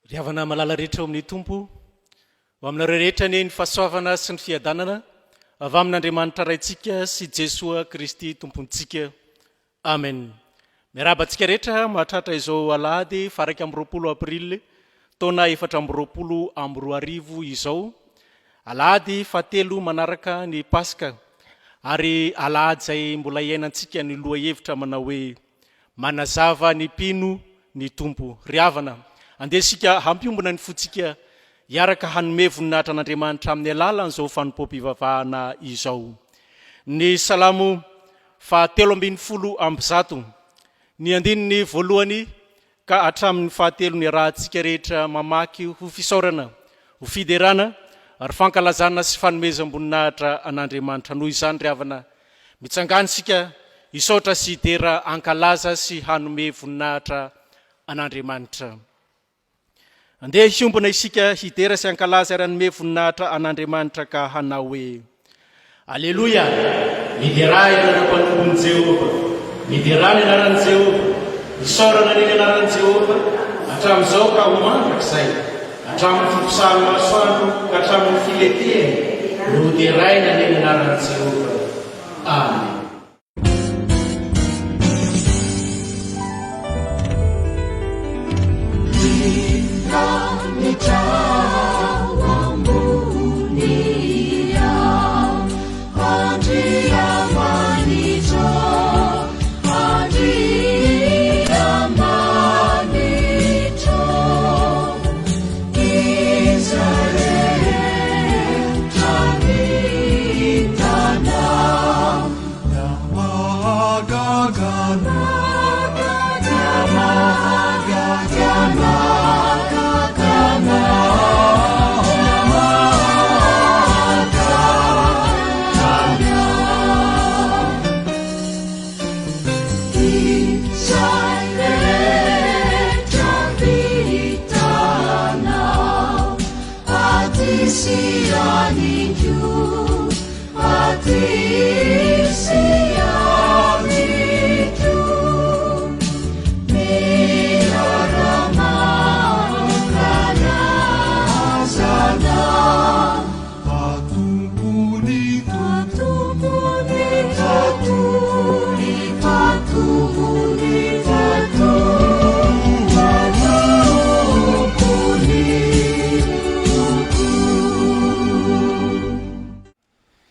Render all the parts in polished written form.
Ry havana malala rehetra ao amin'ny Tompo, ho aminareo rehetra anie ny fahasoavana sy ny fiadanana avy amin'Andriamanitra Raintsika sy Jesoa Kristy Tompontsika. Amen. Miarahaba antsika rehetra mahatratra izao alahady faha 21 aprily taona 2024 izao, alahady fahatelo manaraka ny Paska ary alahady izay mbola iainantsika ny lohahevitra manao hoe Manazava ny mpino ny Tompo. Ry havana, andeha isika hampiombona ny fontsika hiaraka hanome voninahitra an'Andriamanitra amin'ny alalan'izao fanompoam-pivavahana izao. Ny Salamo faha 113, ny andininy voalohany ka hatramin'ny fahatelo niarahantsika rehetra mamaky ho fisaorana, ho fiderana ary fankalazana sy fanomezam-boninahitra an'Andriamanitra. Noho izany ry havana, mitsangàna isika hisaotra sy hidera hankalaza sy hanome voninahitra an'Andriamanitra. Andeha hiombona isika hidera sy hankalaza ary hanome voninahitra an'Andriamanitra ka hanao hoe, Aleloia! Miderà ianareo mpanompon'i Jehovah! Miderà ny anaran'i Jehovah! Isaorana anie ny anaran'i Jehovah, hatramin'izao ka ho mandrakizay! Hatramin'ny fiposahan'ny masoandro ka hatramin'ny filetehany no hoderaina anie ny anaran'i Jehovah! Amena.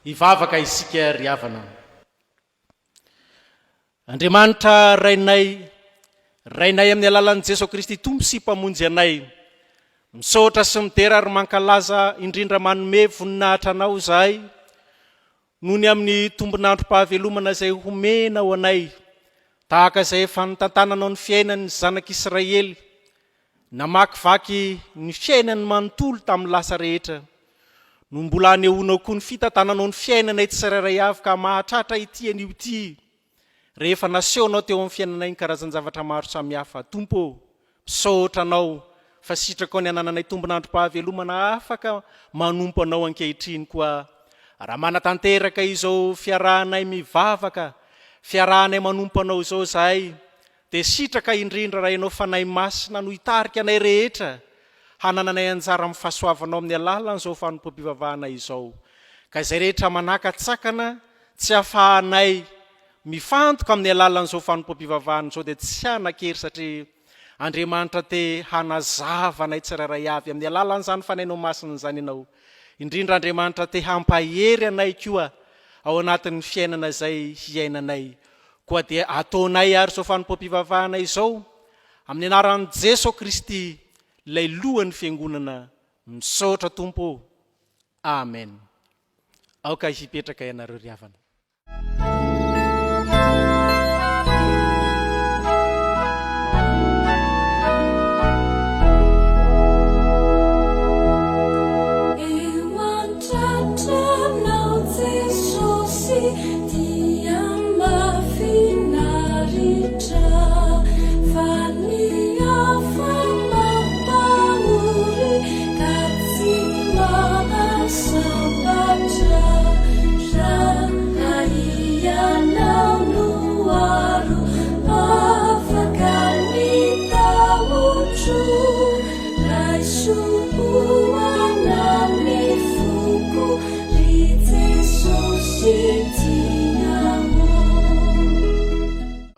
Hivavaka isika ry havana. Andriamanitra Rainay, Rainay amin'ny alalan'i Jesoa Kristy Tompo sy Mpamonjy anay, misaotra sy midera ary mankalaza indrindra manome voninahitra Anao izahay noho ny amin'ny tombon'androm-pahavelomana izay homenao anay, tahaka izay efa nitantananao ny fiainan'ny zanak'Israely Namakivaky ny fiainany manontolo tamin'ny lasa rehetra no mbola anehoanao koa ny fitantananao ny fiainanay tsirairay avy ka mahatratra ity anio ity rehefa nasehonao teo amin'ny fiainanay ny karazan-javatra maro samihafa. Tompo ô, misaotra Anao fa sitrakao ny hanananay tombon'androm-pahavelomana afaka manompo Anao ankehitriny koa raha manatanteraka izao fiarahanay mivavaka, fiarahanay manompo Anao izao izahay Dia sitraka indrindra raha Ianao Fanahy Masina no hitarika anay rehetra hanananay anjara amin'ny fahasoavanao amin'ny alalan'izao fanompoam-pivavahana izao. Ka izay rehetra manakatsakana tsy ahafahanay mifantoka amin'ny alalan'izao fanompoam-pivavahana izao dia tsy hanan-kery satria Andriamanitra te hanazava anay tsirairay avy amin'ny alalan'izany Fanahinao Masina izany Ianao. Indrindra Andriamanitra te hampahery anay koa ao anatin'ny fiainana izay hiainanay. Koa dia ataonay ary izao fanompoam-pivavahana izao, amin'ny anaran'i Jeso Kristy, ilay Lohan'ny Fiangonana. Misaotra Tompo ô. Amen. Aoka hipetraka ianareo ry havana. Eo an-tratranao Jesosy dia mahafinaritra fa ny hafa mampahory ka tsy mahasambatra raha ianao no aro afaka ny tahotro.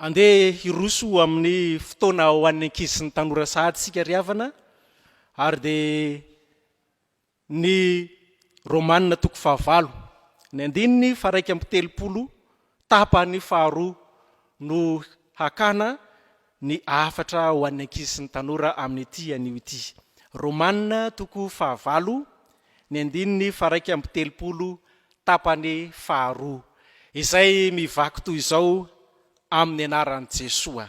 Andeha hiroso amin'ny fotoana ho an'ny ankizy sy ny tanora sahady isika ry havana, ary dia ny Romana toko fahavalo, ny andininy faha-31 tapany faharoa no hakana ny hafatra ho an'ny ankizy sy ny tanora amin'ity anio ity. Romana toko fahavalo, ny andininy faha-31 tapany faharoa, izay mivaky toy izao amin'ny anaran'i Jesoa.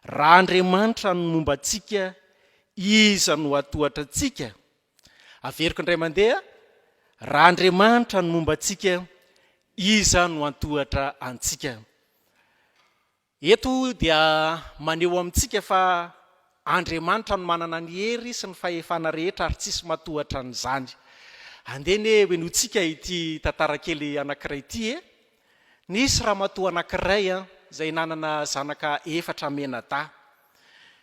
Raha Andriamanitra no momba antsika, iza no hatohatra antsika? Averiko indray mandeha, raha Andriamanitra no momba antsika, iza no hantohatra antsika? Eto dia maneho amintsika fa Andriamanitra no manana ny hery sy ny fahefana rehetra ary tsisy matohatra an'izany. Andeha anie henointsika ity tantara kely anankiray ity e! Nisy ramatoa anankiray izay nanana zanaka efatra mianadahy.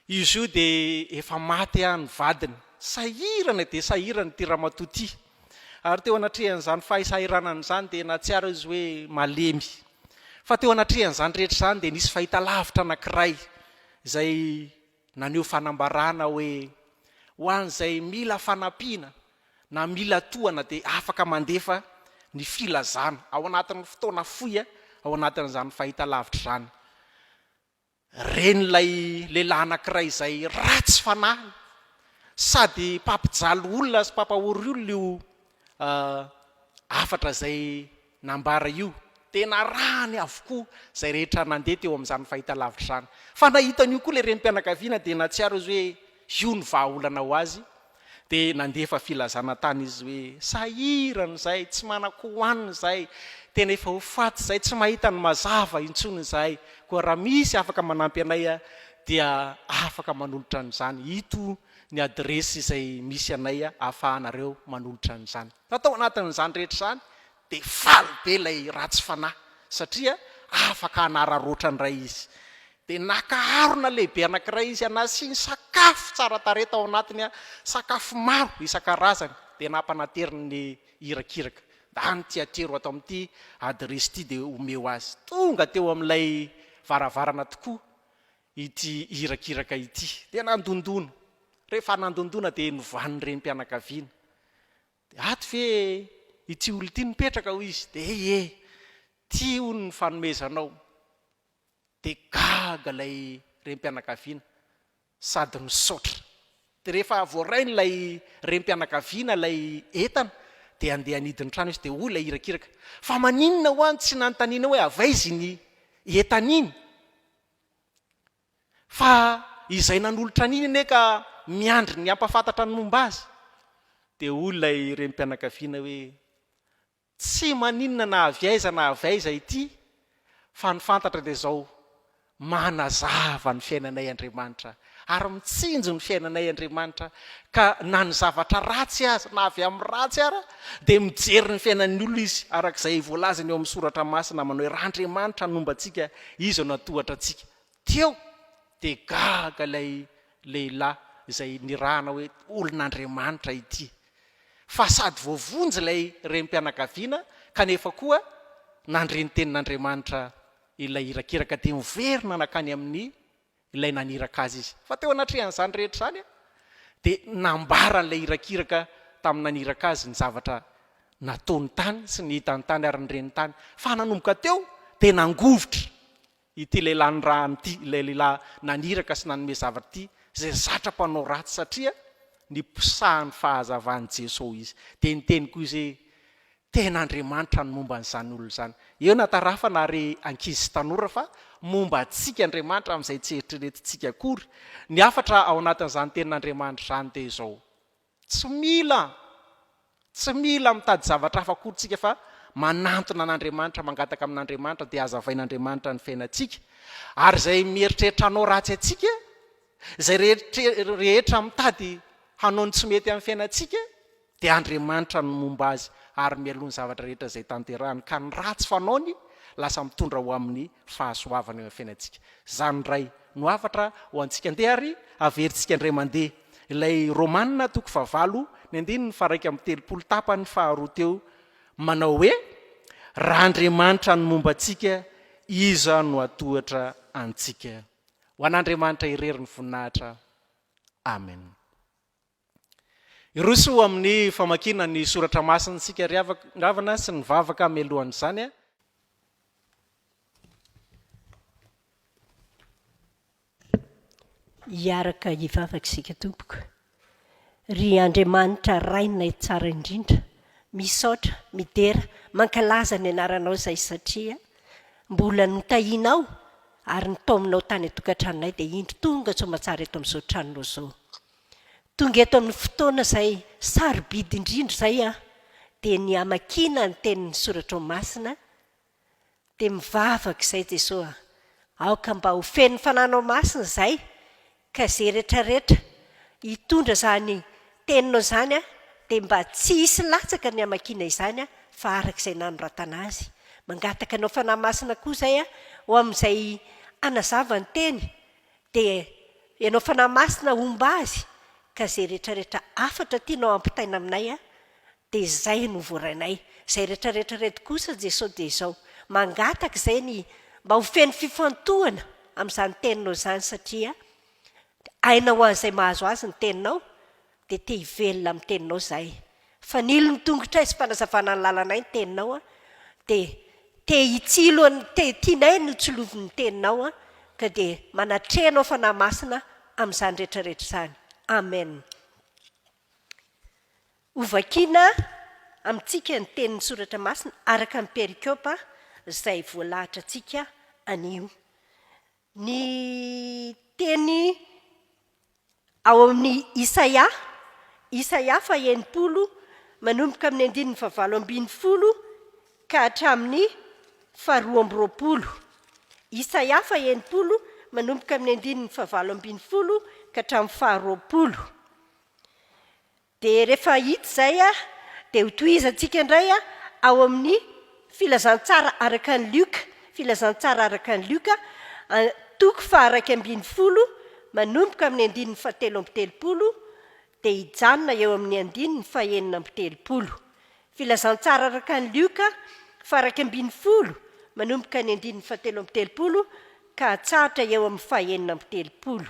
Izy io dia efa maty ny vadiny. Sahirana dia sahirana ity ramatoa ity. Ary teo anatrehan'izany fahasahiranana izany dia nahatsiaro izy hoe malemy. Fa teo anatrehan'izany rehetra izany dia nisy fahitalavitra anankiray izay naneho fanambarana hoe ho an'izay mila fanampiana na mila tohana dia afaka mandefa ny filazana ao anatin'ny fotoana fohy ao anatin'izany fahitalavitra izany. Ren'ilay lehilahy anankiray izay ratsy fanahy sady mpampijaly olona sy mpampahory olona io hafatra izay nambara io. Dia narahany avokoa izay rehetra nandeha teo amin'izany fahitalavitra izany. Fa nahita an'io koa ilay renim-pianakaviana dia nahatsiaro izy hoe io no vahaolana ho azy. Dia nandefa filazana tany izy hoe, Sahirana izahay, tsy manan-kohanina izahay, tena efa ho faty izahay, tsy mahita ny mazava intsony izahay. Koa raha misy afaka manampy anay dia afaka manolotra an'izany. Ito ny adiresy izay misy anay ahafahanareo manolotra an'izany. Fa tao anatin'izany rehetra izany dia faly be ilay ratsy fanahy satria afaka hanararaotra indray izy. Dia naka harona lehibe anankiray izy nasiany sakafo tsara tarehy tao anatiny, sakafo maro isan-karazany, dia nampanateriny ny irakiraka. Ndany ity atero ato amin'ity adiresy ity dia omeo azy. Tonga teo amin'ilay varavarana tokoa ity irakiraka ity. Dia nandondona. Rehefa nandondona dia novan'ny renim-pianakaviana. Dia ato ve ity olona ity mipetraka hoy izy. Dia ie, ity hono ny fanomezanao. Dia gaga ilay renim-pianakaviana sady nisaotra. Dia rehefa voarain'ilay renim-pianakaviana ilay entana dia handeha hanidy ny trano izy. Dia hoy ilay irakiraka, fa maninona hoa no tsy nanontaniana hoe avy aiza iny entana iny? Fa izay nanolotra an'iny anie ka miandry ny hampahafantatra ny momba azy. Dia hoy ilay renim-pianakaviana hoe, Tsy maninona na avy aiza na avy aiza ity fa ny fantatra dia izao, manazava ny fiainanay Andriamanitra ary mitsinjo ny fiainanay Andriamanitra ka na ny zavatra ratsy aza na avy amin'ny ratsy ara dia mijery ny fiainan'ny olona Izy araka izay voalazany eo amin'ny soratra masina manao hoe raha Andriamanitra nomba antsika Izy no hatohatra antsika. Teo dia gaga ilay lehilahy izay nirahana hoe olon'Andriamanitra ity. Fa sady voavonjy ilay renim-pianakaviana kanefa koa nandre ny tenin'Andriamanitra ilay irakiraka dia niverina nankany amin'ny ilay naniraka azy izy. Fa teo anatrehan'izany rehetra izany dia nambaran'ilay irakiraka tamin'ny naniraka azy ny zavatra nataony tany sy ny hitany tany ary ny reniny tany. Fa nanomboka teo dia nangovitra ity lehilahy nirahany ity, ilay lehilahy naniraka sy nanome zavatra ity, izay zatra mpanao ratsy satria niposahan'ny fahazavan'i Jesoa izy. Dia niteny koa izy hoe, Tena Andriamanitra ny momba an'izany olona izany. Eo natarafana ry ankizy sy tanora fa momba antsika Andriamanitra amin'izay tsy eritreretintsika akory. Ny hafatra ao anatin'izany tenin'Andriamanitra izany dia izao, Tsy mila, tsy mila mitady zavatra hafa akory tsika fa manantona an'Andriamanitra, mangataka amin'Andriamanitra dia hazavain'Andriamanitra ny fiainantsika. Ary izay mieritreritra hanao ratsy antsika, izay rehetra mitady hanao ny tsy mety amin'ny fiainantsika dia Andriamanitra no momba azy ary mialoha ny zavatra rehetra izay tanterahany ka ny ratsy fanaony lasa mitondra ho amin'ny fahasoavana eo amin'ny fiainantsika. Izany indray no hafatra ho antsika. Andeha ary averintsika indray mandeha ilay Romana toko fahavalo ny andininy faha-31 tapany faharoa teo manao hoe, Raha Andriamanitra no momba antsika, Iza no hatohatra antsika? Ho an'Andriamanitra irery ny voninahitra. Amen. Hiroso amin'ny famakiana ny soratra masina isika ry havana sy ny vavaka mialohan'izany. Hiaraka hivavaka isika tompoko. Ry Andriamanitra Rainay tsara indrindra, misaotra, midera, mankalaza ny anaranao izahay satria mbola notahianao ary nitaominao tany an-tokantranonay dia indro tonga soamatsara eto amin'izao tranonao izao. Tonga eto amin'ny fotoana izay sarobidy indrindra izay aho dia ny hamakiana ny tenin'ny soratrao masina Dia mivavaka izay Jesoa a! Aoka mba ho feno ny Fananao Masina izay ka izay retraretra hitondra izany Teninao izany dia mba tsy hisy latsaka ny hamakiana izany fa araka izay nanoratana azy. Mangataka Anao Fanahy Masina koa izay ho amin'izay hanazava ny Teny dia Ianao Fanahy Masina homba azy ka izay retraretra hafatra tianao hampitaina aminay Dia izay no voarainay. Izay retraretra reto kosa Jeso dia izao, mangataka izay ny mba ho feno fifantohana amin'izany teninao izany satria aina ho an'izay mahazo azy ny teninao dia te hivelona amin'ny teninao izahay. Fanilo ny tongotray sy fanazavana ny lalanay ny teninao an, dia te hitsilo an, te tianay ny ho tsilovin'ny teninao an, ka dia manatreha anao Fanahy Masina amin'izany retraretra izany. Amen. Hovakiana amintsika ny tenin'ny Soratra Masina araka ny perikopa izay voalahatra antsika anio. Ny teny ao amin'ny Isaia, Isaia faha-60, manomboka amin'ny andininy fahavalo ambinifolo ka hatramin'ny faharoa amby roapolo. Isaia faha-60, manomboka amin'ny andininy fahavalo ambinifolo ka hatramin'ny faharoapolo. Dia rehefa hita izay dia hotohizantsika indray ao amin'ny Filazantsara araka an'i Lioka, Filazantsara araka an'i Lioka, toko faha-11, manomboka amin'ny andininy fahatelo amby telopolo dia hijanona eo amin'ny andininy fahenina amby telopolo. Filazantsara araka an'i Lioka, faha-11, manomboka ny andininy fahatelo amby telopolo ka hatsahatra eo amin'ny fahenina amby telopolo.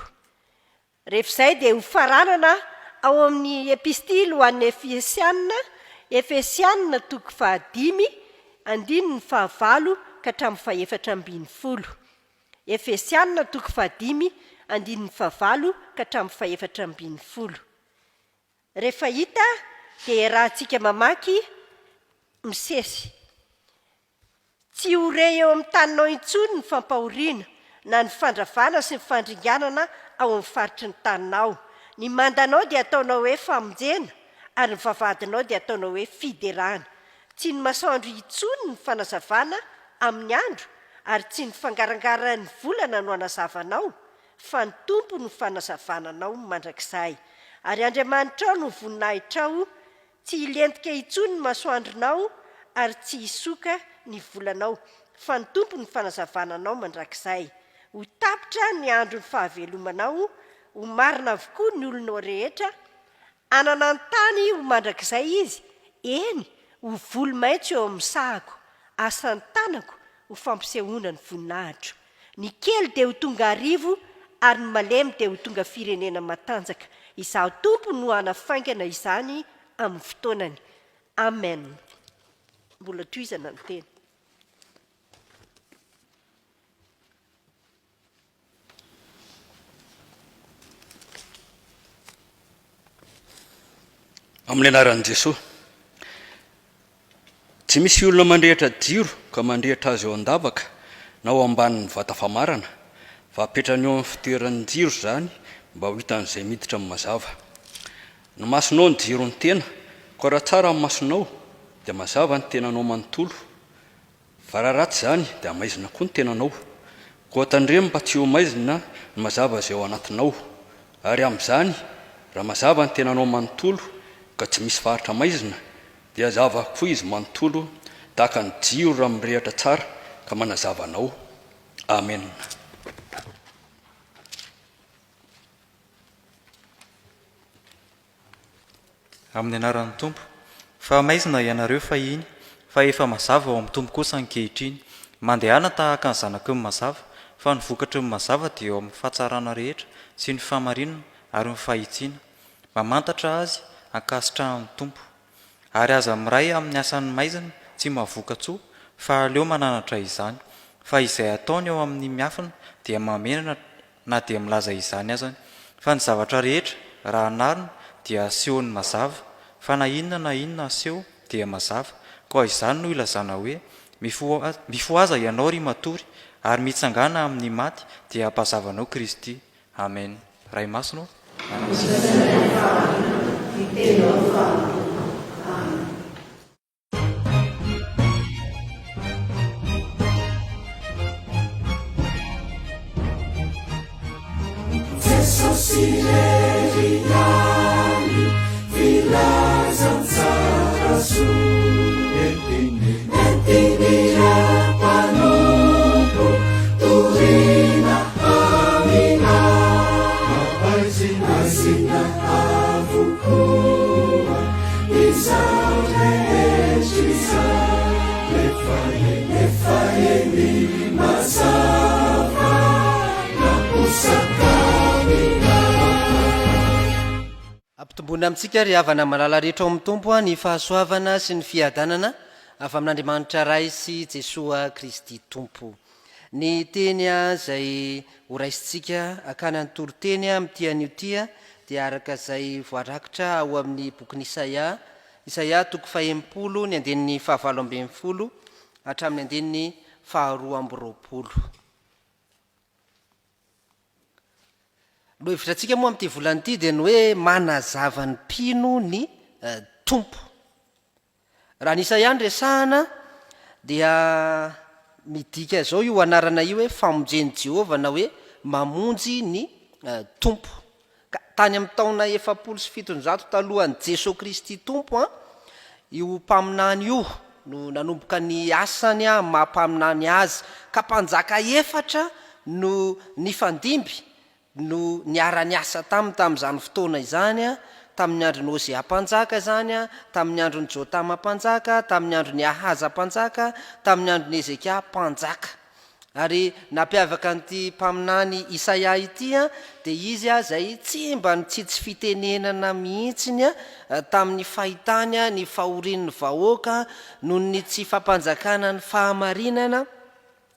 Rehefa izay dia hofaranana ao amin'ny Epistily ho an'ny Efesiana, Efesiana toko fahadimy, andininy fahavalo ka hatramin'ny fahefatra ambinifolo. Efesiana toko fahadimy, andininy fahavalo ka hatramin'ny fahefatra ambinifolo. Rehefa hita dia iarahantsika mamaky misesy. Tsy ho re eo amin'ny taninao intsony ny fampahoriana, na ny fandravana sy ny fandringanana ao amin'ny faritry ny taninao. Ny mandanao dia hataonao hoe famonjena, ary ny vavahadinao dia hataonao hoe fiderana. Tsy ny masoandro intsony ny fanazavana amin'ny andro, ary tsy ny fangarangaran'ny volana no hanazava anao, fa ny Tompo no fanazavana anao mandrakizay, ary Andriamanitrao no voninahitrao Tsy hilentika intsony ny masoandronao ary tsy hisoka ny volanao, fa ny Tompo no fanazavana anao mandrakizay. Ho tapitra ny andron'ny fahavelomanao, ho marina avokoa ny olonao rehetra, hanana ny tany ho mandrakizay izy, eny, ho voly maitso eo amin'ny sahako, asan'ny tanako ho fampisehoana ny voninahitro. Ny kely dia ho tonga arivo ary ny malemy dia ho tonga firenena matanjaka. Izaho Tompo no hanafaingana izany amin'ny fotoanany. Amen. Mbola tohizana ny teny. Amin'ny anaran'i Jesoa. Tsy misy olona mandrehitra jiro ka mandrehitra azy ao an-davaka na ao ambanin'ny vata famarana, fa apetrany eo amin'ny fitoeran'ny jiro izany mba ho hitan'izay miditra amin'ny mazava. Ny masonao no jiron'ny tena, koa raha tsara ny masonao, dia mazava ny tenanao manontolo, Fa raha ratsy izany, dia hamaizina koa ny tenanao. Koa tandremo mba tsy ho maizina ny mazava izay ao anatinao. Ary amin'izany, raha mazava ny tenanao manontolo, ka tsy misy faritra maizina, dia hazava koa izy manontolo, tahaka ny jiro raha mirehitra tsara ka manazava anao. Amena. Amin'ny anaran'ny Tompo. Fa maizina ianareo fahiny, fa efa mazava ao amin'ny Tompo kosa ankehitriny. Mandehana tahaka ny zanaky ny mazava, fa ny vokatry ny mazava dia eo amin'ny fahatsarana rehetra sy ny fahamarinana ary ny fahitsiana. Mamantatra azy ankasitrahan'ny Tompo. Ary aza miray amin'ny asan'ny maizina tsy mahavoka-tsoa, fa aleo mananatra izany. Fa izay ataony ao amin'ny miafina dia mahamenatra na dia milaza izany azany. Fa ny zavatra rehetra, raha anarina, dia asehon'ny mazava, fa na inona na inona aseho dia mazava. Koa izany no ilazana hoe, Mifohaza ianao ry matory, ary mitsangàna amin'ny maty, dia hampazava anao Kristy. Amen. Ray Masina ô, manasina. Misaotra ny fahalalana ny teninao faharoa. Amen. Jesosy irery ihany, filazantsara soa. Entin'ireo mpanompo torina Maizina avokoa izao rehetra izao Efa eny, efa eny mazava Naposaka-minà. Ampitomboina amintsika ry havana malala rehetra ao amin'ny Tompo ny fahasoavana sy ny fiadanana avy amin'Andriamanitra Ray sy Jesoa Kristy Tompo. Ny teny izay ho raisintsika hakana ny toriteny amin'ity anio ity dia araka izay voarakitra ao amin'ny bokin'i Isaia, Isaia toko fahenimpolo ny andininy fahavalo ambinifolo hatramin'ny andininy faharoa ambiroapolo. Lohahevitra antsika moa amin'ity volana ity dia ny hoe manazava ny mpino ny Tompo. Raha ny Isaia no resahana dia midika izao io anarana io hoe famonjen'i Jehovah na hoe mamonjy ny Tompo. Ka tany amin'ny taona 740 talohan'i Jesoa Kristy Tompo io mpaminany io no nanomboka ny asany amin'ny maha mpaminany azy, ka mpanjaka efatra no nifandimby no niara-niasa taminy tamin'izany fotoana izany, tamin'ny andron'i Hosea mpanjaka izany, tamin'ny andron'i Jotama mpanjaka, tamin'ny andron'i Ahaza mpanjaka, tamin'ny andron'i Hezekia mpanjaka. Ary nampiavaka an'ity mpaminany Isaia ity dia izy izay tsy mba nitsitsy fitenenana mihitsy tamin'ny fahitany ny fahorian'ny vahoaka noho ny tsy fampanjakana ny fahamarinana,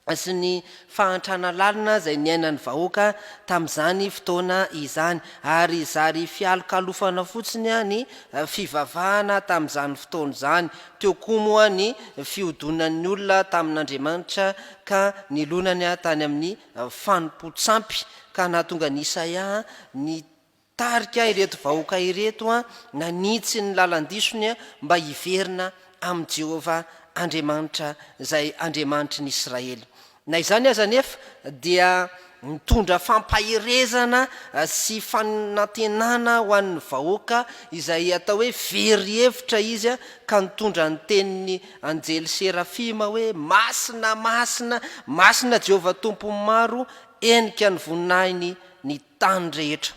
sy ny fahantrana lalina izay niainan'ny vahoaka tamin'izany fotoana izany, ary zary fialokalofana fotsiny ny fivavahana tamin'izany fotoana izany, teo koa moa ny fiodonan'ny olona tamin'Andriamanitra ka nilonany tany amin'ny fanompoan-tsampy ka nahatonga an'i Isaia Nitarika ireto vahoaka ireto nanitsy ny lalan-disony mba hiverina amin'i Jehovah Andriamanitra, izay Andriamanitry ny Israely. Na izany aza anefa, dia nitondra fampaherezana sy fanantenana ho an'ny vahoaka izay atao hoe very hevitra izy, ka nitondra ny tenin'ny anjely serafima hoe, Masina, masina, masina Jehovah Tompon'ny maro, henika ny voninahiny ny tany rehetra.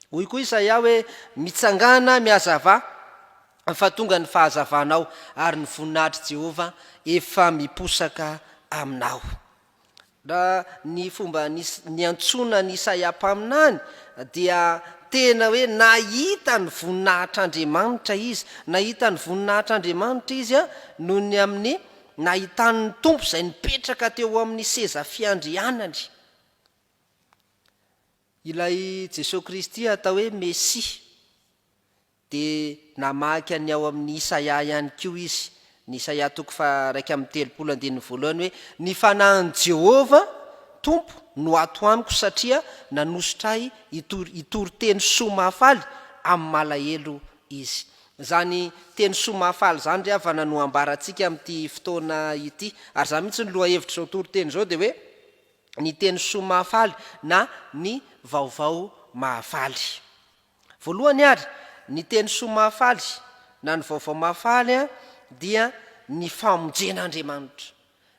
Hoy koa Isaia hoe, Mitsangàna, mihazavà, fa tonga ny fahazavanao, ary ny voninahitr'i Jehovah efa miposaka aminao. Raha ny fomba niantsoana an'i Isaia mpaminany, dia tena hoe nahita ny voninahitr'Andriamanitra izy. Nahita ny voninahitr'Andriamanitra izy noho ny amin'ny nahitany ny Tompo izay nipetraka teo amin'ny seza fiandrianany. Ilay Jesoa Kristy atao hoe Mesia dia namaky an'ny ao amin'ny Isaia ihany koa izy, ny Isaia toko faha-31 andininy voalohany hoe, Ny Fanahin'i Jehovah Tompo no ato amiko satria nanosotra ahy hitory hitory teny soa mahafaly amin'ny malahelo Izy. Izany teny soa mahafaly izany ry havana no ambarantsika amin'ity fotoana ity. Ary izany mihitsy ny lohahevitr'izao toriteny izao dia hoe, ny teny soa mahafaly na ny vaovao mahafaly. Voalohany ary, ny teny soa mahafaly na ny vaovao mahafaly dia ny famonjen'Andriamanitra.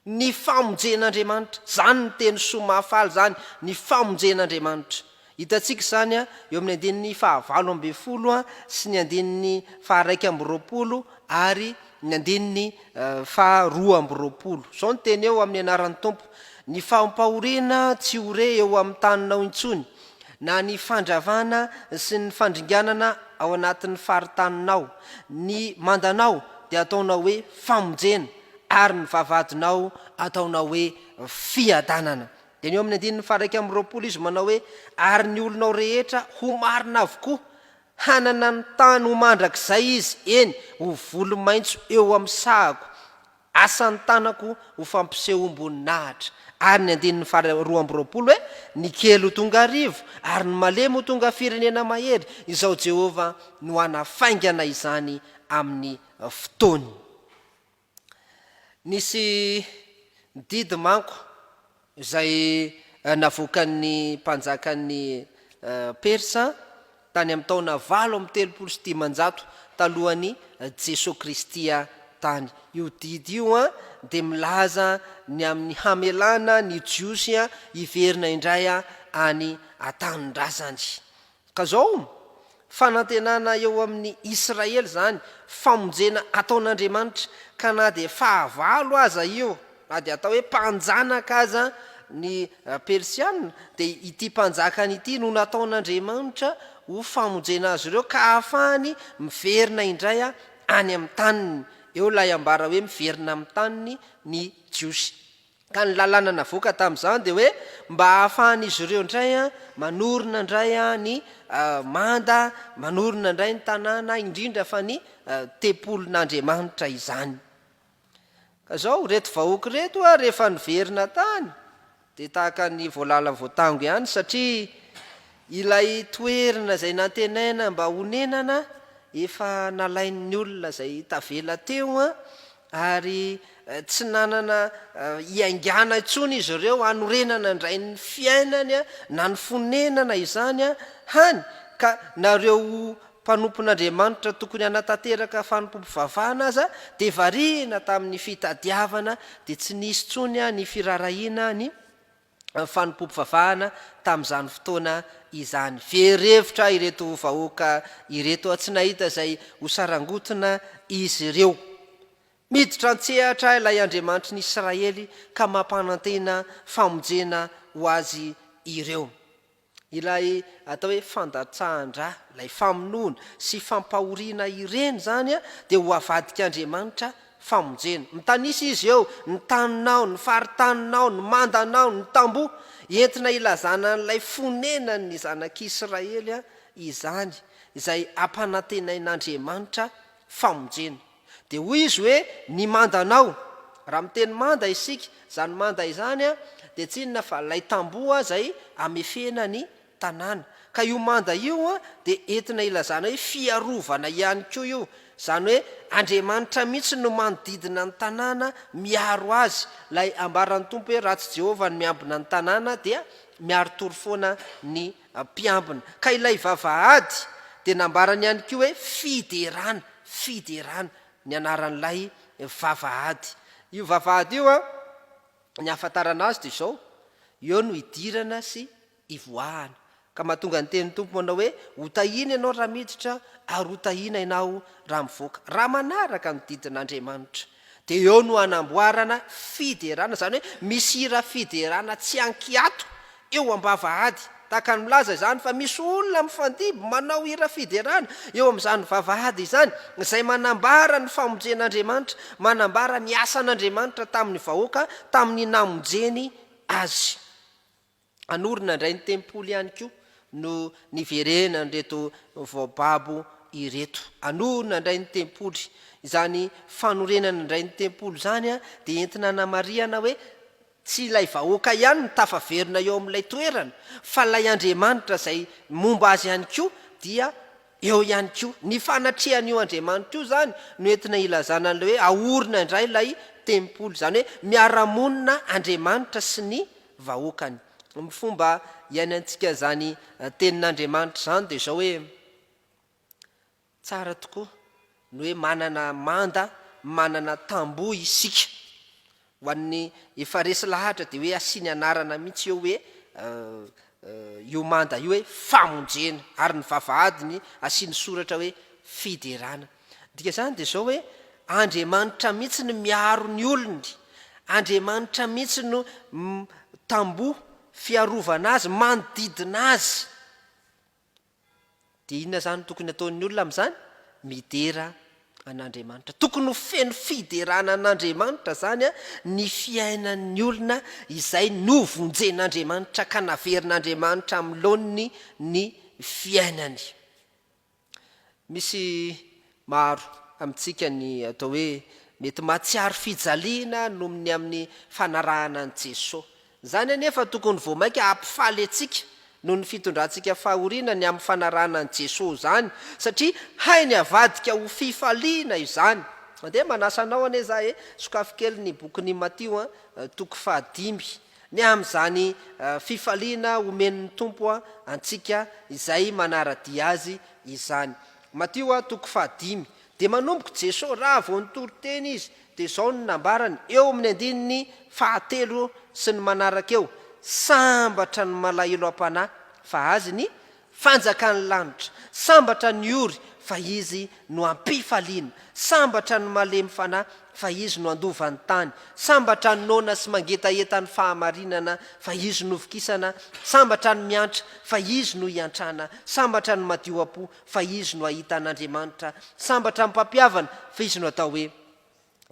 Ny famonjen'Andriamanitra, izany ny teny soa mahafaly izany, ny famonjen'Andriamanitra. Hitantsika izany eo amin'ny andininy fahavalo ambinifolo sy ny andininy faharaika ambiroapolo ary. ny andininy faha 22. Izao ny teny eo amin'ny anaran'ny Tompo, Ny fampahoriana tsy ho re eo amin'ny taninao intsony, na ny fandravana sy ny fandringanana ao anatin'ny faritaninao. Ny mandanao dia ataonao hoe famonjena, ary ny vavahadinao ataonao hoe fiadanana. Dia ny eo amin'ny andininy faha 21 izy manao hoe, Ary ny olonao rehetra ho marina avokoa, Hanana ny tany ho mandrakizay izy, eny, ho voly maitso eo amin'ny sahako, asan'ny tanako ho fampisehoam-boninahitra. Ary ny andininy faha 22 hoe, Ny kely ho tonga arivo, ary ny malemy ho tonga firenena mahery, izao Jehovah no hanafaingana izany amin'ny fotoany. Nisy didy manko izay navoakan'ny mpanjakan'ny Persa tany amin'ny taona 538 talohan'i Jesoa Kristy tany. Io didy io dia milaza ny amin'ny hamelana ny Jiosy hiverina indray any an-tanindrazany. Ka zao, fanantenana eo amin'ny Israely izany famonjena ataon'Andriamanitra, ka na dia fahavalo aza io, na dia atao hoe mpanjanaka aza ny Persiana, dia ity mpanjakany ity no nataon'Andriamanitra ho famonjena azy ireo ka ahafahany miverina indray any amin'ny taniny. Eo ilay ambara hoe miverina amin'ny taniny ny Jiosy. Ka ny lalàna navoaka tamin'izany dia hoe mba hahafahan'izy ireo indray manorina indray ny manda, manorina indray ny tanàna, indrindra fa ny tempolin'Andriamanitra izany. Ka izao, ireto vahoaka ireto rehefa niverina tany dia tahaka ny voalala voatango ihany satria ilay toerana izay nantenaina mba honenana efa nalain'ny olona izay tavela teo Ary tsy nanana hiaingàna intsony izy ireo hanorenana indray ny fiainany na ny fonenana izany, hany ka na ireo mpanompon'Andriamanitra tokony hanatanteraka fanompoam-pivavahana aza dia variana tamin'ny fitadiavana, dia tsy nisy intsony ny firaharahiana ny fanompoam-pivavahana tamin'izany fotoana izany. Very hevitra ireto vahoaka ireto, tsy nahita izay ho sarangotina izy ireo. Miditra an-tsehatra ilay Andriamanitry ny Israely ka mampanantena famonjena ho azy ireo. Ilay atao hoe fandatsahan-dra, ilay famonoana sy fampahoriana ireny izany dia ho avadik'Andriamanitra famonjena. Mitanisa izy eo, ny taninao, ny faritaninao, ny mandanao, ny tamboho. Entina ilazana an'ilay fonenan'ny zanak'Israely izany, izay ampanantenain'Andriamanitra famonjena. Dia hoy izy hoe, Ny mandanao. Raha miteny manda isika, izany manda izany dia tsy inona fa ilay tamboho izay amefena ny tanàna. Ka io manda io dia entina ilazana hoe fiarovana ihany koa io. Izany hoe Andriamanitra mihitsy no manodidina ny tanàna miaro azy. Ilay ambaran'ny Tompo hoe raha tsy Jehovah no miambina ny tanàna dia miari-tory foana ny mpiambina. Ka ilay vavahady dia nambarany ihany koa hoe fiderana, fiderana ny anaran'ilay vavahady. Io vavahady io an, ny ahafantarana azy dia izao, eo no idirana sy ivoahana. Ka mahatonga ny tenin'ny Tompo manao hoe, ho tahiana ianao raha miditra ary ho tahiana ianao raha mivoaka. Raha manaraka ny didin'Andriamanitra. Dia eo no hanamboarana fiderana, izany hoe misy hira fiderana tsy an-kiato eo am-bavahady. Tahaka ny milaza izany fa misy olona mifandimby manao hira fiderana eo amin'izany vavahady izany, izay manambara ny famonjen'Andriamanitra, manambara ny asan'Andriamanitra tamin'ny vahoaka tamin'ny namonjeny azy. Hanorina indray ny tempoly ihany koa no niverenan'ireto voababo ireto. Hanorina indray ny tempoly. Izany fanorenana indray ny tempoly izany dia entina hanamarihana hoe tsy ilay vahoaka ihany no tafaverina eo amin'ilay toerana fa ilay Andriamanitra izay momba azy ihany koa dia Eo ihany koa, ny fanatrehan'io Andriamanitra io izany no entina ilazana an'ilay hoe aorina indray ilay tempoly, izany hoe miara-monina Andriamanitra sy ny vahoakany. Ny fomba iainantsika izany tenin'Andriamanitra izany dia izao hoe, tsara tokoa ny hoe manana manda, manana tamboho isika. Ho an'ny efa resy lahatra dia hoe asiany anarana mihitsy eo hoe io manda io hoe famonjena ary ny vavahadiny asiany soratra hoe fiderana. Ny dikan'izany dia izao hoe. Andriamanitra mihitsy no miaro ny olony, Andriamanitra mihitsy no tamboho fiarovana azy, manodidina azy. Dia inona izany no tokony hataon'ny olona amin'izany? Midera an'Andriamanitra. Tokony ho feno fiderana an'Andriamanitra izany ny fiainan'ny olona izay novonjen'Andriamanitra ka naverin'Andriamanitra amin'ny laoniny ny fiainany. Misy maro amintsika ny atao hoe mety mahatsiaro fijaliana noho ny amin'ny fanarahana an'i Jesoa. Izany anefa tokony vao mainka hampifaly antsika noho ny fitondrantsika fahoriana ny amin'ny fanarahana an'i Jesoa izany satria hainy avadika ho fifaliana izany. Andeha manasa anao anie za e, sokafy kely ny bokin'i Matio toko fahadimy. Ny amin'izany fifaliana omen'ny Tompo antsika izay manara-dia Azy izany. Matio toko fahadimy. Dia manomboka Jeso raha vao nitory teny Izy, dia izao no nambarany, eo amin'ny andininy fahatelo sy ny manaraka eo, Sambatra ny malahelo am-panahy, fa azy ny Fanjakan'ny lanitra. Sambatra ny ory, fa izy no ampifaliana. Sambatra ny malemy fanahy, fa izy no handova ny tany. Sambatra ny noana sy mangetaheta ny fahamarinana, fa izy no vokisana. Sambatra ny miantra, fa izy no hiantrana. Sambatra ny madio am-po, fa izy no hahita an'Andriamanitra. Sambatra ny mpampihavana, fa izy no atao hoe.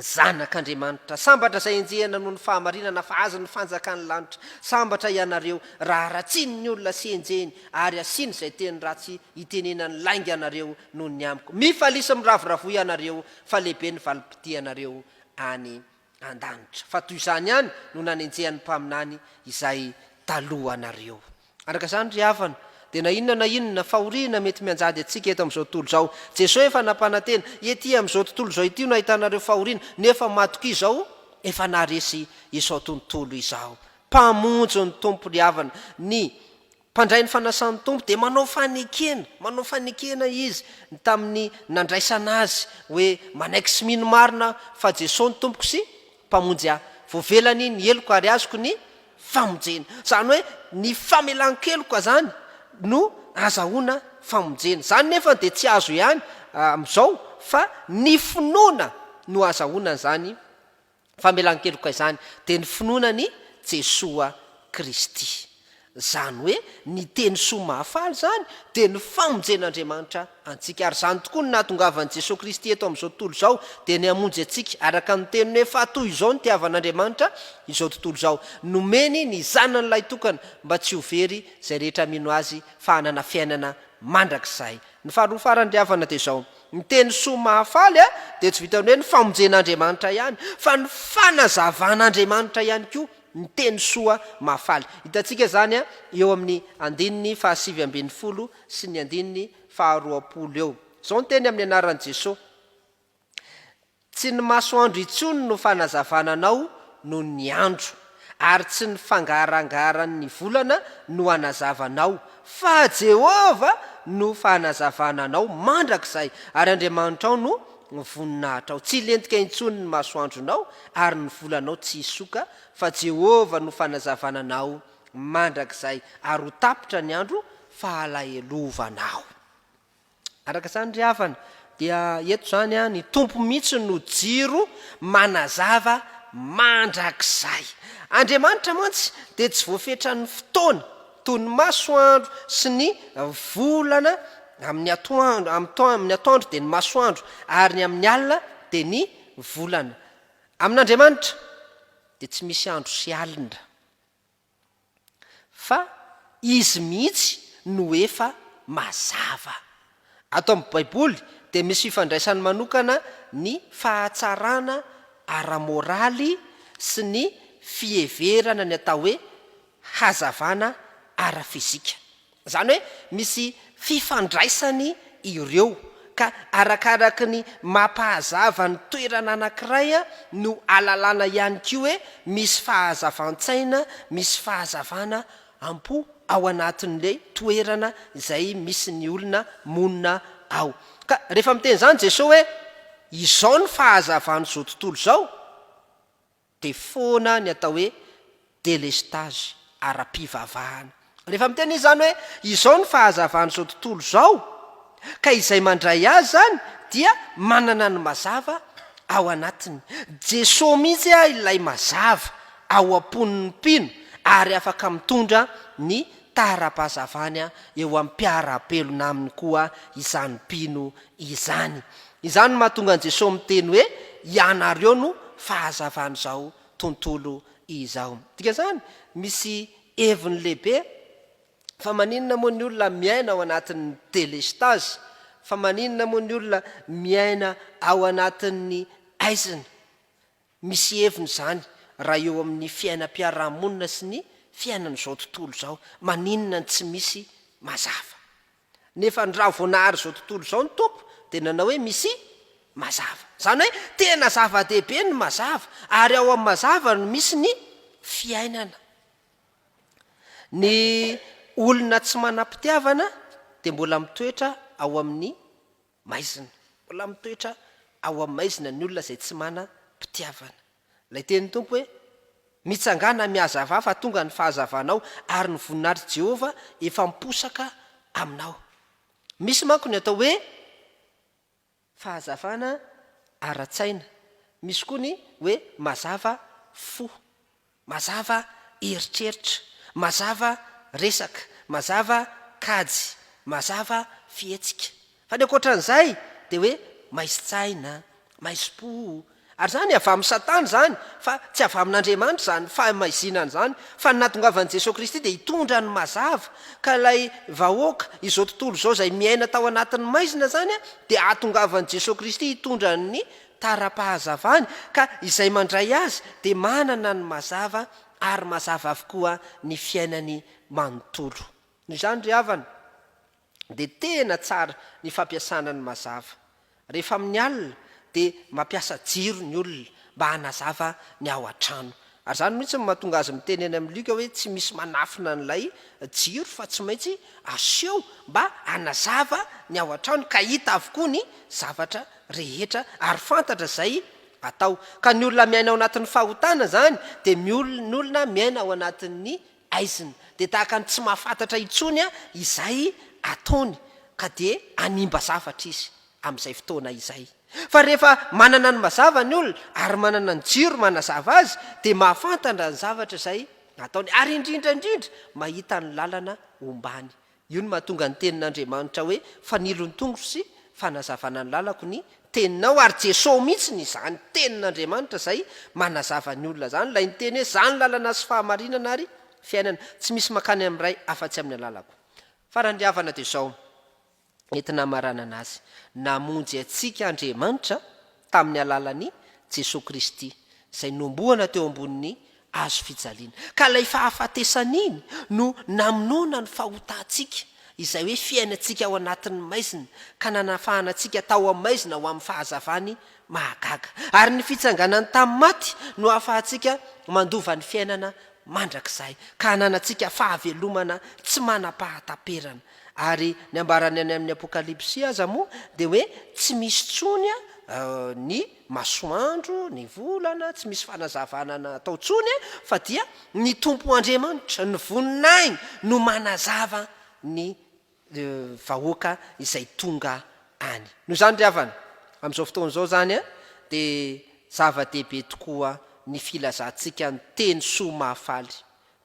Zanak'Andriamanitra. Sambatra izay enjehina noho ny fahamarinana fa azy ny fanjakan'ny lanitra. Sambatra ianareo raha haratsian'ny olona sy enjehiny ary asiany izay teny ratsy itenenany lainga anareo noho ny amiko. Mifalia sy miravoravoa ianareo fa lehibe ny valim-pitianareo any an-danitra. Fa toy izany ihany no nanenjehan'ny mpaminany izay talohanareo. Araka izany ry havana, dia na inona na inona fahoriana mety mianjady antsika eto amin'izao tontolo izao, Jesoa efa nampanantena, ety amin'izao tontolo izao ity no ahitanareo fahoriana, nefa matokia izao, efa naharesy izao tontolo izao. Mpamonjy ny Tompo ry havana, ny mpandray ny fanasan'ny Tompo dia manao fanekena, manao fanekena izy tamin'ny nandraisana azy hoe manaiky sy mino marina fa Jesoa no Tompoko sy Mpamonjy ahy. Voavelany ny heloko ary azoko ny famonjena. Izany hoe ny famelan-keloka izany no azahoana famonjena. Izany nefa dia tsy azo ihany amin'izao fa ny finoana no azahoana an'izany famelan-keloka izany, dia ny finoana an'i Jesoa Kristy. Izany hoe ny teny soa mahafaly izany dia ny famonjen'Andriamanitra antsika. Ary izany tokoa no nahatongavan'i Jesoa Kristy eto amin'izao tontolo izao, dia ny hamonjy antsika, araka ny teniny hoe fa toy izao nitiavan'Andriamanitra izao tontolo izao, nomeny ny Zanany lahitokana mba tsy ho very izay rehetra mino Azy fa hanana fiainana mandrakizay. Ny faharoa farany ry havana dia izao, ny teny soa mahafaly dia tsy vitan'ny hoe ny famonjen'Andriamanitra ihany fa ny fanazavan'Andriamanitra ihany koa. Ny teny soa mahafaly. Hitantsika izany eo amin'ny andininy fahasivy ambinifolo sy ny andininy faharoapolo eo. Izao ny teny amin'ny anaran'i Jesoa, Tsy ny masoandro intsony no fanazavana anao noho ny andro, ary tsy ny fangarangaran'ny volana no hanazava anao, fa Jehovah no fanazavana anao mandrakizay, ary Andriamanitrao no voninahitrao. Tsy hilentika intsony ny masoandronao, ary ny volanao tsy hisoka, fa Jehovah no fanazavana anao mandrakizay, ary ho tapitra ny andro fahalahelovanao. Araka izany ry havana, dia eto izany ny Tompo mihitsy no jiro manazava mandrakizay. Andriamanitra mantsy dia tsy voafetran'ny fotoana, toy ny masoandro sy ny volana amin'ny atoandro, amin'ny atoandro dia ny masoandro, ary ny amin'ny alina dia ny volana. Amin'Andriamanitra dia tsy misy andro sy alina, fa Izy mihitsy no efa mazava. Ato amin'ny Baiboly dia misy fifandraisany manokana ny fahatsarana ara-moraly sy ny fiheverana ny atao hoe hazavana ara-fizika. Izany hoe misy fifandraisany ireo, ka arakaraky ny mampahazava ny toerana anankiray no ahalalana ihany koa hoe misy fahazavan-tsaina, misy fahazavana am-po ao anatin'ilay toerana izay misy ny olona monina ao. Ka rehefa miteny izany Jesoa hoe izao ny fahazavan'izao tontolo izao, dia foana ny atao hoe délestage ara-pivavahana. Rehefa miteny izy izany hoe izao ny fahazavan'izao tontolo izao, ka izay mandray azy izany dia manana ny mazava ao anatiny. Jesoa mihitsy ilay mazava ao am-pon'ny mpino ary afaka mitondra ny tara-pahazavany eo amin'ny mpiara-belona aminy koa izany mpino izany. Izany no mahatonga an'i Jesoa miteny hoe, Ianareo no fahazavan'izao tontolo izao. Dikan'izany, misy heviny lehibe fa maninona moa ny olona miaina ao anatin'ny delestazy? Fa maninona moa ny olona miaina ao anatin'ny aizina? Misy heviny izany raha eo amin'ny fiainam-piarahamonina sy ny fiainan'izao tontolo izao. Maninona no tsy misy mazava? Nefa ny raha vao nahary izao tontolo izao ny Tompo dia nanao hoe misy mazava. Izany hoe tena zava-dehibe ny mazava ary ao amin'ny mazava no misy ny fiainana. Ny olona tsy manam-pitiavana dia mbola mitoetra ao amin'ny maizina. Mbola mitoetra ao amin'ny maizina ny olona izay tsy manam-pitiavana. Ilay tenin'ny Tompo hoe, Mitsangàna, mihazavà, fa tonga ny fahazavanao, ary ny voninahitr'i Jehovah efa miposaka aminao. Misy manko ny atao hoe fahazavana ara-tsaina. Misy koa ny hoe mazava fo. Mazava eritreritra, mazava resaka, mazava kajy, mazava fihetsika. Fa ny ankoatran'izay dia hoe maizin-tsaina, maizim-po. Ary izany avy amin'i Satana izany fa tsy avy amin'Andriamanitra izany fahamaizinana izany. Fa ny nahatongavan'i Jesoa Kristy dia hitondra ny mazava. Ka ilay vahoaka, izao tontolo izao izay miaina tao anatin'ny maizina izany dia hahatongavan'i Jesoa Kristy hitondra ny tara-pahazavany, ka izay mandray azy dia manana ny mazava ary mazava avokoa ny fiainany manontolo. Noho izany ry havana, dia tena tsara ny fampiasana ny mazava. Rehefa amin'ny alina dia mampiasa jiro ny olona mba hanazava ny ao an-trano. Ary izany mihitsy no mahatonga azy miteny any amin'i Lioka hoe tsy misy manafina an'ilay jiro fa tsy maintsy aseho mba hanazava ny ao an-trano ka hita avokoa ny zavatra rehetra ary fantatra izay atao. Ka ny olona miaina ao anatin'ny fahotana izany dia ny olona miaina ao anatin'ny aizina. Dia tahaka ny tsy mahafantatra intsony izay ataony ka dia hanimba zavatra izy amin'izay fotoana izay. Fa rehefa manana ny mazava ny olona ary manana ny jiro manazava azy dia mahafantatra ny zavatra izay ataony ary indrindra indrindra mahita ny lalana ombany. Io no mahatonga ny tenin'Andriamanitra hoe fanilo ny tongotro sy fanazavana ny lalako ny teninao ary Jesoa mihitsy ny izany tenin'Andriamanitra izay manazava ny olona izany ilay niteny hoe za ny lalana sy fahamarinana ary fiainana tsy misy makany amin'ny Ray afa-tsy amin'ny alalako. Farany ry havana dia izao. entina hamaranana azy. Namonjy antsika Andriamanitra tamin'ny alalan'i Jesoa Kristy, izay nohomboana teo ambonin'ny hazo fijaliana. Ka ilay fahafatesana iny no namonoana ny fahotantsika, izay hoe fiainantsika ao anatin'ny maizina, ka nanafahana antsika tao amin'ny maizina ho amin'ny fahazavany mahagaga. Ary ny fitsanganany tamin'ny maty no ahafahantsika mandova ny fiainana mandrakizay, ka hananantsika fahavelomana tsy manam-pahataperana. Ary ny ambarany any amin'ny Apokalypsy aza moa dia hoe tsy misy intsony ny masoandro, ny volana, tsy misy fanazavana natao intsony fa dia ny Tompo Andriamanitra, ny voninahiny no manazava ny vahoaka izay tonga any. Noho izany ry havana, amin'izao fotoana izao izany dia zava-dehibe tokoa ny filazantsika ny teny soa mahafaly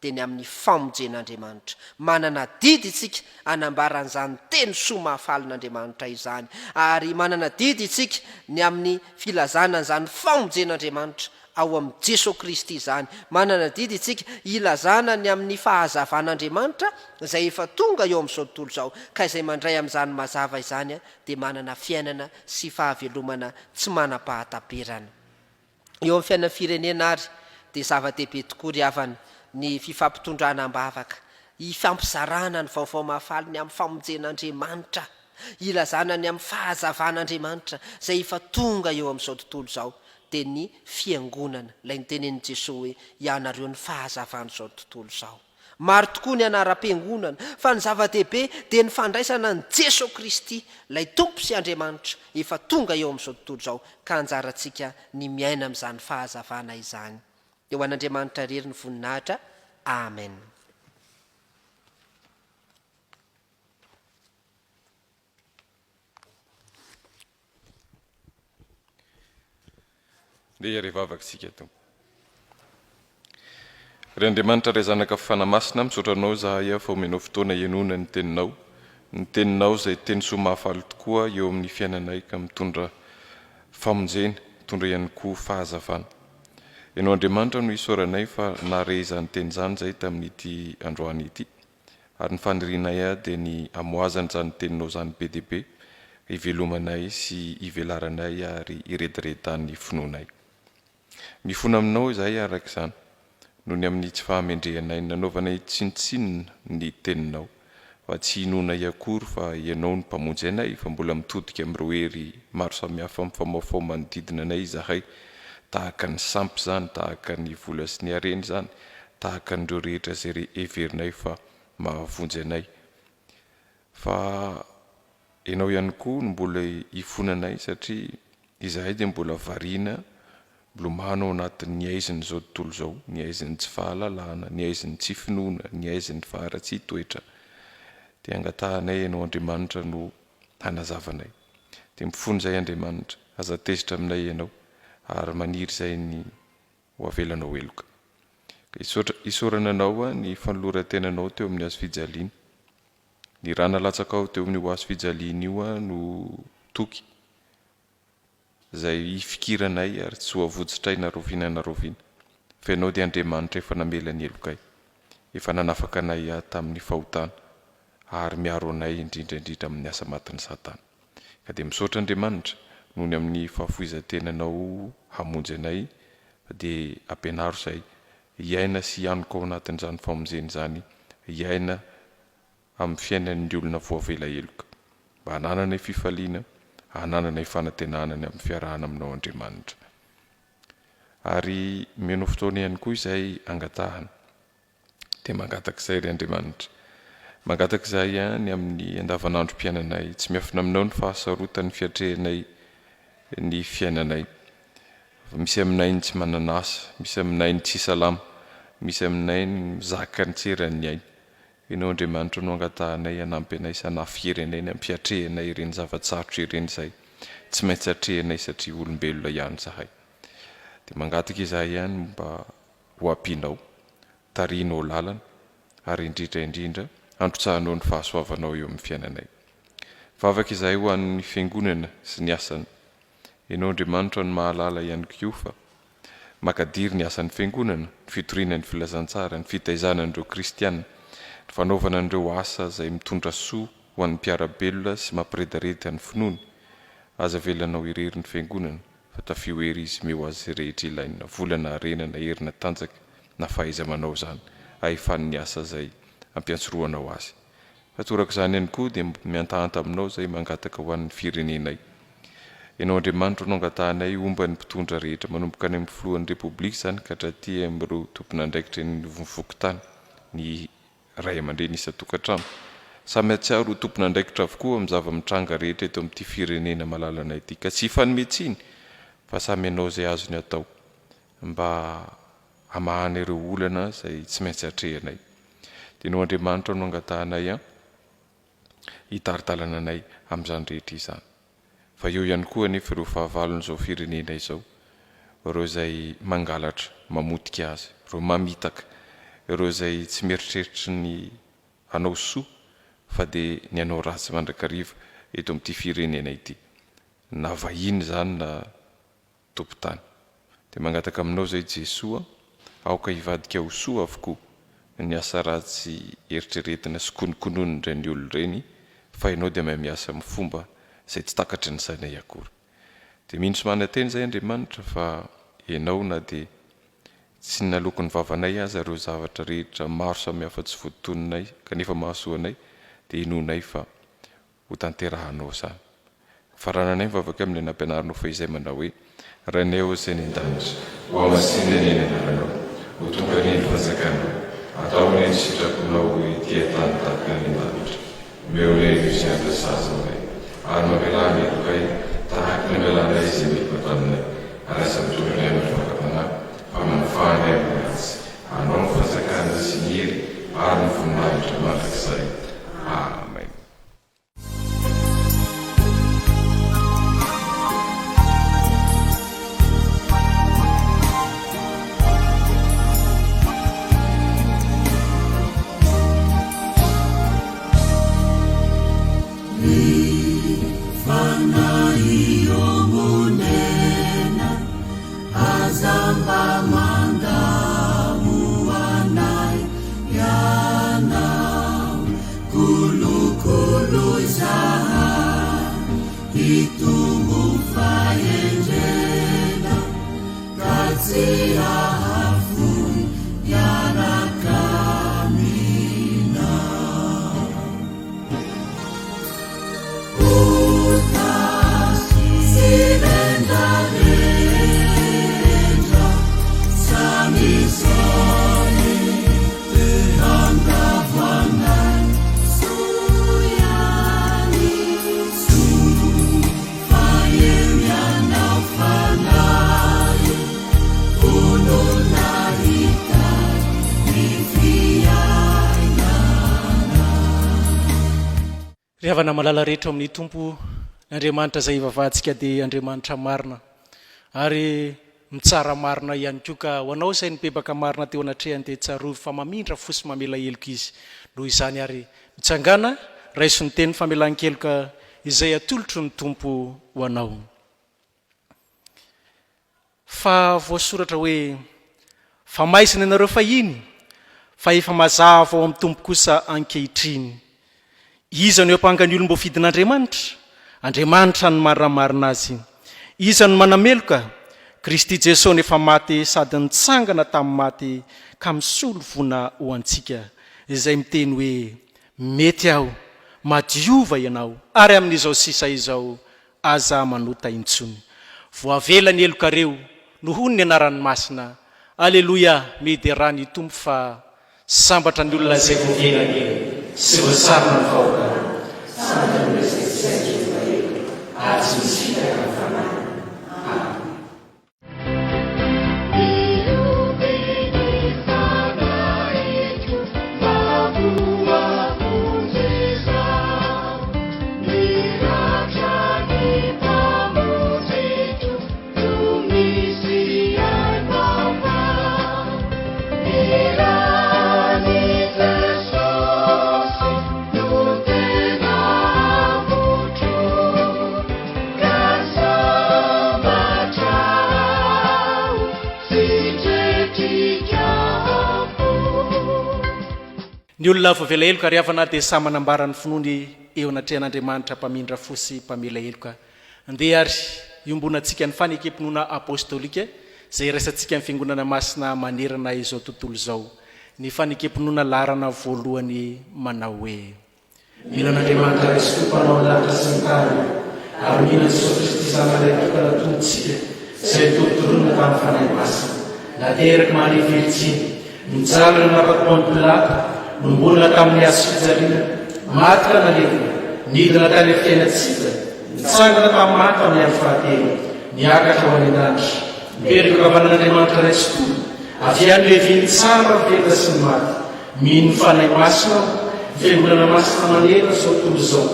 dia ny amin'ny famonjen'Andriamanitra. Manana adidy isika hanambara an'izany teny soa mahafalin'Andriamanitra izany. Ary manana adidy isika ny amin'ny filazana an'izany famonjen'Andriamanitra ao amin'i Jesoa Kristy izany. Manana adidy isika hilazana ny amin'ny fahazavan'Andriamanitra izay efa tonga eo amin'izao tontolo izao, ka izay mandray amin'izany mazava izany dia manana fiainana sy fahavelomana tsy manam-pahataperana. Eo amin'ny fiainan'ny firenena ary dia zava-dehibe tokoa ry havana ny fifampitondrana am-bavaka, hifampizarana ny vaovao mahafaly ny amin'ny famonjen'Andriamanitra, hilazana ny amin'ny fahazavan'Andriamanitra izay efa tonga eo amin'izao tontolo izao, dia ny Fiangonana, ilay notenenin'i Jesoa hoe, Ianareo no fahazavan'izao tontolo izao. Maro tokoa ny anaram-piangonana, fa ny zava-dehibe dia ny fandraisana an'i Jesoa Kristy, ilay Tompo sy Andriamanitra, efa tonga eo amin'izao tontolo izao, ka anjarantsika ny miaina amin'izany fahazavana izany. Dia ho an'Andriamanitra irery ny voninahitra. Amen. Ndeha hiara-hivavaka isika Tompo. Ry Andriamanitra Ray Zanaka Fanahy Masina, misaotra Anao izahay fa omenao fotoana hihainoana ny Teninao, ny Teninao izay teny soa mahafaly tokoa eo amin'ny fiainanay ka mitondra famonjena, mitondra ihany koa fahazavana. Ianao Andriamanitra no isaoranay fa nahare izany teny izany izahay tamin'ity androany ity. Ary ny fanirianay dia ny hamohazana izany teninao izany be dia be, hivelomanay sy hivelaranay ary hirediredan'ny finoanay. Mifona aminao izahay araka izany, noho ny amin'ny tsy fahamendrehanay nanaovanay tsinontsinona ny teninao, fa tsy inoanay akory fa Ianao no Mpamonjy anay, fa mbola mitodika amin'ireo hery maro samihafa mifamaofao manodidina anay izahay, tahaka ny sampy izany, tahaka ny vola sy ny harena izany, tahaka an'ireo rehetra izay re heverinay fa mahavonjy anay. Fa Ianao ihany koa no mbola ifonanay satria izahay dia mbola variana milomano ao anatin'ny haizin'izao tontolo izao, ny haizin'ny tsy fahalalana, ny haizin'ny tsy finoana, ny haizin'ny faharatsian-toetra. Dia angatahanay Ianao Andriamanitra no hanazava anay. Dia mifona izahay Andriamanitra, aza tezitra aminay Ianao ary maniry izahay ny ho avelanao heloka. Ka hisaotra, isaorana Anao ny fanoloran-tenanao teo amin'ny hazo fijaliana. Ny rà nalatsakao teo amin'io hazo fijaliana io no toky izay hifikiranay ary tsy ho avotsotray na rahoviana na rahoviana. Fa Ianao dia Andriamanitra efa namela ny helokay, efa nanafaka anay tamin'ny fahotana ary miaro anay indrindra indrindra amin'ny asa matin'i Satana. Ka dia misaotra Andriamanitra noho ny amin'ny fahafoizan-tenanao hamonjy anay fa dia ampianaro izahay hiaina sy hianoka ao anatin'izany famonjena izany, hiaina amin'ny fiainan'ny olona voavela heloka, mba hanananay fifaliana, hanananay fanantenana ny amin'ny fiarahana aminao Andriamanitra. Ary mino fotoana ihany koa izahay angatahana. Dia mangataka izay ry Andriamanitra. Mangataka izahay ny amin'ny andavanandrom-piainanay. Tsy miafina aminao ny fahasarotan'ny fiatrehanay ny fiainanay. Misy aminay ny tsy manana asa, misy aminay ny tsy salama, misy aminay ny mizaka ny tsy eran'ny ainy. Ianao Andriamanitra no angatahanay hanampy anay sy hanafy hery anay ny amin'ny fiatrehanay ireny zava-tsarotra ireny izay tsy maintsy atrehanay satria olombelona ihany izahay. Dia mangataka izahay ihany mba ho ampianao, tarihinao lalana ary indrindra indrindra androtsahanao ny fahasoavanao eo amin'ny fiainanay. Vavaka izahay ho an'ny Fiangonana sy ny asany. Ianao Andriamanitra no mahalala ihany koa fa makadiry ny asan'ny Fiangonana, ny fitoriana ny filazantsara, ny fitaizana an'ireo kristiana, ny fanaovana an'ireo asa izay mitondra soa ho an'ny mpiara-belona sy mampiredareda ny finoany. Aza avelanao irery ny Fiangonana fa tafio hery izy omeo azy izay rehetra ilainy na vola na harena na hery na tanjaka na fahaiza-manao izany ahefany ny asa izay ampiantsorohanao azy. Fa toraka izany ihany koa dia miantahanta aminao izay mangataka ho an'ny firenenay. Ianao Andriamanitra no angatahanay homba ny mpitondra rehetra manomboka any amin'ny filohan'ny Repoblika izany ka hatraty amin'ireo tompon'andraikitra eny anivon'ny fokontany, ny ray aman-dreny isan-tokantrano. Samy hahatsiaro ho tompon'andraikitra avokoa amin'ny zava-mitranga rehetra eto amin'ity firenena malalanay ity ka tsy hifanome tsiny fa samy hanao izay azony atao mba hamahana ireo olana izay tsy maintsy atrehanay. Dia noho Andriamanitra no angatahanay an hitari-dalana anay amin'izany rehetra izany. Fa eo ihany koa anefa ireo fahavalon'izao firenena izao, ireo izay mangalatra, mamotika azy, ireo mamitaka, ireo izay tsy mieritreritra ny hanao soa fa dia ny hanao ratsy mandrakariva eto amin'ity firenena ity. Na vahiny izany na tompon-tany. Dia mangataka aminao izay Jesoa, aoka hivadika ho soa avokoa ny asa ratsy eritreretina sy konokononin'ireny olona ireny fa Ianao dia mahay miasa amin'ny fomba izay tsy takatry ny sainay akory. Dia mino sy manantena izahay Andriamanitra fa Ianao na dia tsy naloaky ny vavanay aza ireo zavatra rehetra maro samihafa tsy voatoninay kanefa mahasoa anay dia inoanay fa ho tanterahanao izany. Farananay mivavaka amin'ilay nampianarinao fahizay manao hoe, Rainay ô izay any an-danitra, ho hamasinina anie ny anaranao, ho tonga anie ny fanjakanao, atao anie ny sitraponao ety an-tany tahaka ny any an-danitra. Omeo anay anio izay andro sahaza anay, ary mamelà ny helokay, tahaka ny namelanay izay meloka taminay, ary aza mitondra anay amin'ny fakam-panahy, fa manafaha anay amin'ny ratsy. Anao ny fanjakana sy ny hery ary ny voninahitra mandrakizay. Amen. Ry havana malala rehetra ao amin'ny Tompo, ny Andriamanitra izay ivavahantsika dia Andriamanitra marina ary mitsara marina ihany koa ka ho anao izay nibebaka marina teo anatrehany dia tsarovy fa mamindra fo sy mamela heloka Izy. Noho izany ary, mitsangàna, raiso ny teny famelan-keloka izay atolotry ny Tompo ho anao. Fa voasoratra hoe, Fa maizina ianareo fahiny, fa efa mazava ao amin'ny Tompo kosa ankehitriny. Iza no hiampanga ny olom-boafidin'Andriamanitra? Andriamanitra no maramarina azy. Iza no manameloka? Kristy Jesoa no efa maty sady nitsangana tamin'ny maty ka misolo voina ho antsika, izay miteny hoe, Mety aho, madiova ianao, ary amin'izao sisa izao Aza manota intsony. Voavela ny helokareo nohon ny anarany masina. Aleloia miderà ny Tompo fa sambatra ny olona izay voavela ny helony sy voasarona ny fahotany. Sambatra ny olona izay tsy hainy Jehovah heloka ary tsy misy fitaka ny fanahiny. Amen. Ny olona voavela heloka ry havana dia samy manambara ny finoany eo anatrehan'Andriamanitra mpamindra fo sy mpamela heloka. Andeha ary hiombonantsika ny fanekem-pinoana apostolika izay iraisantsika ny Fiangonana Masina manerana izao tontolo izao. Ny fanekem-pinoana laharana voalohany manao hoe. Mino an'Andriamanitra Ray sy Tompo Mpanao ny lanitra sy ny tany, ary mino an'i Jesoa Kristy Zanany Ray Tokana Tompontsika, izay notorontoronina tamin'ny Fanahy Masina, naterak'i Maria Virjiny, nijaly nanapa-doha an'i Pilato, nombonina tamin'ny hazo fijaliana, maty ka nalevina, nidina tany amin'ny fiainan-tsy hita, nitsangana tamin'ny maty tamin'ny andro fahatelo, niakatra ho any an-danitra, mipetraka ankavanan'Andriamanitra Ray sy Tompo, avy any Levian'ny tsara, ny velona sy ny maty. Mino ny Fanahy Masina aho, ny Fiangonana Masina manerana izao tontolo izao,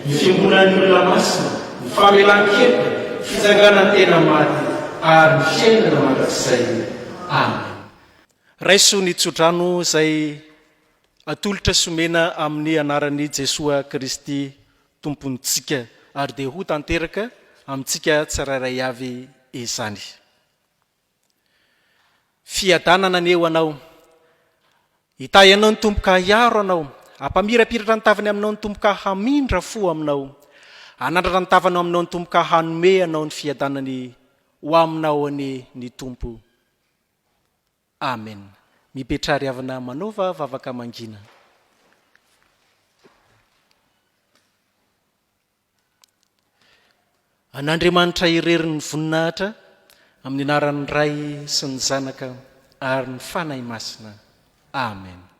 ny Fiangonan'ny olona masina, ny famelan-keloka, ny fitsanganan'ny tena maty, ary ny fiainana mandrakizay. Amen. Raiso ny tsodrano izay atolotra sy omena amin'ny anaran'i Jesoa Kristy Tompontsika, ary dia ho tanteraka amintsika tsirairay avy izany. Fiadanana anie ho anao. Hitahy anao ny Tompo ka hiaro anao. Hampamirapiratra ny tavany aminao ny Tompo ka hamindra fo aminao. Hanandratra ny tavany aminao ny Tompo ka hanome anao ny fiadanany ho aminao anie ny Tompo. Amen. Mipetraha ry havana manaova vavaka mangina. An'Andriamanitra irery ny voninahitra amin'ny anaran'ny Ray sy ny Zanaka ary ny Fanahy Masina. Amen.